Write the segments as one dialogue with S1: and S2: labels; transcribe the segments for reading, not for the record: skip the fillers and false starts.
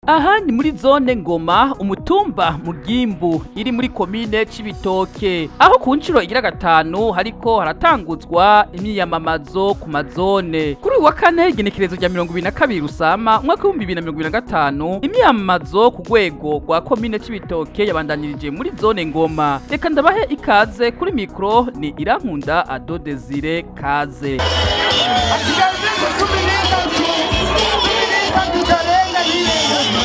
S1: Aha ni muri zone Ngoma, umutumba Mugimbu, iri muri komine Cibitoke, aho ku nshuro igira gatanu hariko haratanguzwa imyiyamamazo ku mazone. Kuri uyu wa kane, igenekerezo rya 22 Rusama umwaka w'2025, imyiyamamazo ku rwego rwa komine Cibitoke yabandanirije muri zone Ngoma. Reka ndabahe ikaze, kuri mikro ni Irankunda Ado Desire. Kaze.
S2: Hasigaye iminsi 13, 13 itarenga n'irenga,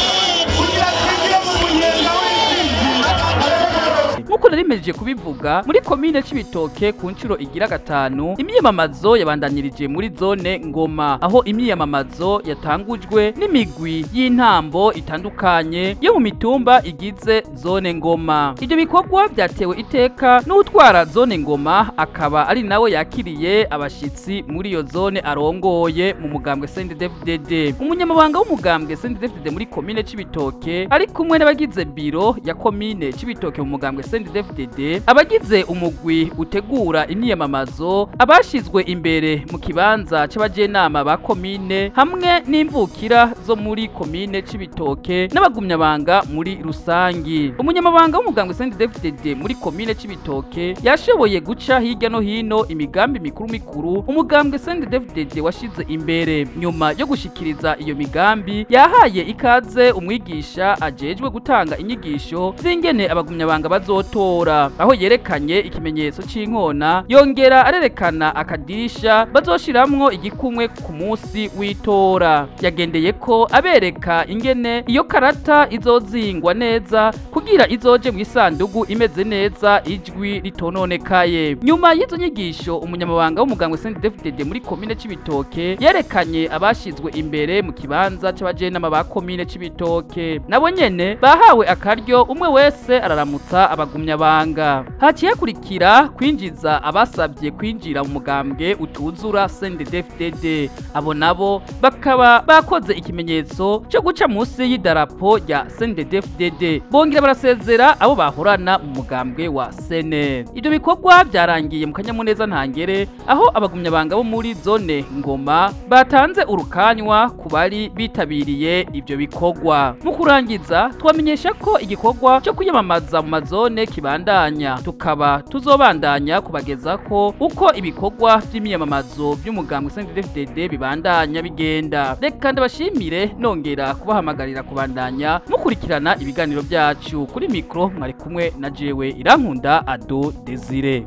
S2: kugira twinjire mu munyenga w'intsinzi.
S1: Nk'uko narimejeje kubivuga, muri komine Cibitoke ku nshuro igira gatanu imyiyamamazo yabandanirije muri zone Ngoma, aho imyiyamamazo yatangujwe n'imigwi y'intambo itandukanye yo mu mitumba igize zone Ngoma. Ibyo bikorwa byatewe iteka n'utwara zone Ngoma, akaba ari nawe yakiriye abashitsi muri iyo zone arongoye mu mugambwe CNDD-FDD. Umunyamabanga w'umugambwe CNDD-FDD muri komine Cibitoke ari kumwe n'abagize biro ya komine Cibitoke mu mugambwe CNDD-FDD, abagize umugwi utegura imyiyamamazo, abashizwe imbere mu kibanza c'abajenama ba komine, hamwe n'imvukira zo muri komine Cibitoke n'abagumyabanga muri rusangi. Umunyamabanga w'umugambwe CNDD-FDD muri komine Cibitoke yashoboye guca hirya no hino imigambi mikuru mikuru umugambwe CNDD-FDD washize imbere. Nyuma yo gushikiriza iyo migambi, yahaye ikaze umwigisha ajejwe gutanga inyigisho z'ingene abagumyabanga bazotora, aho yerekanye ikimenyetso c'inkona, yongera arerekana akadirisha bazoshiramwo igikumwe ku munsi w'itora. Yagendeye ko abereka ingene iyo karata izozingwa neza kugira izoje mu isandugu imeze neza, ijwi ritononekaye. Nyuma y'izo nyigisho, umunyamabanga w'umugambwe CNDD-FDD muri komine Cibitoke yerekanye abashizwe imbere mu kibanza c'abajenama ba komine Cibitoke. Nabo nyene bahawe akaryo, umwe wese araramutsa abagumyabanga. Haciye hakurikira kwinjiza abasabye kwinjira mu mugambwe utuzura CNDD-FDD. Abo nabo bakaba bakoze ikimenyetso cyo guca munsi y'idarapo rya CNDD-FDD, bongera barasezera abo bahorana mu mugambwe wa CNL. Ibyo bikorwa byarangiye mu kanyamuneza ntangere, aho abagumyabanga bo muri zone Ngoma batanze urukanywa ku bari bitabiriye ibyo bikorwa. Mu kurangiza, twamenyesha ko igikorwa cyo kwiyamamaza mu mazone kibandanya, tukaba tuzobandanya kubageza ko uko ibikorwa by'imyiyamamazo by'umugambwe CNDD-FDD bibandanya bigenda. Reka ndabashimire, nongera kubahamagarira kubandanya mukurikirana ibiganiro byacu. Kuri mikro mwari kumwe na jewe Irankunda Ado Desire.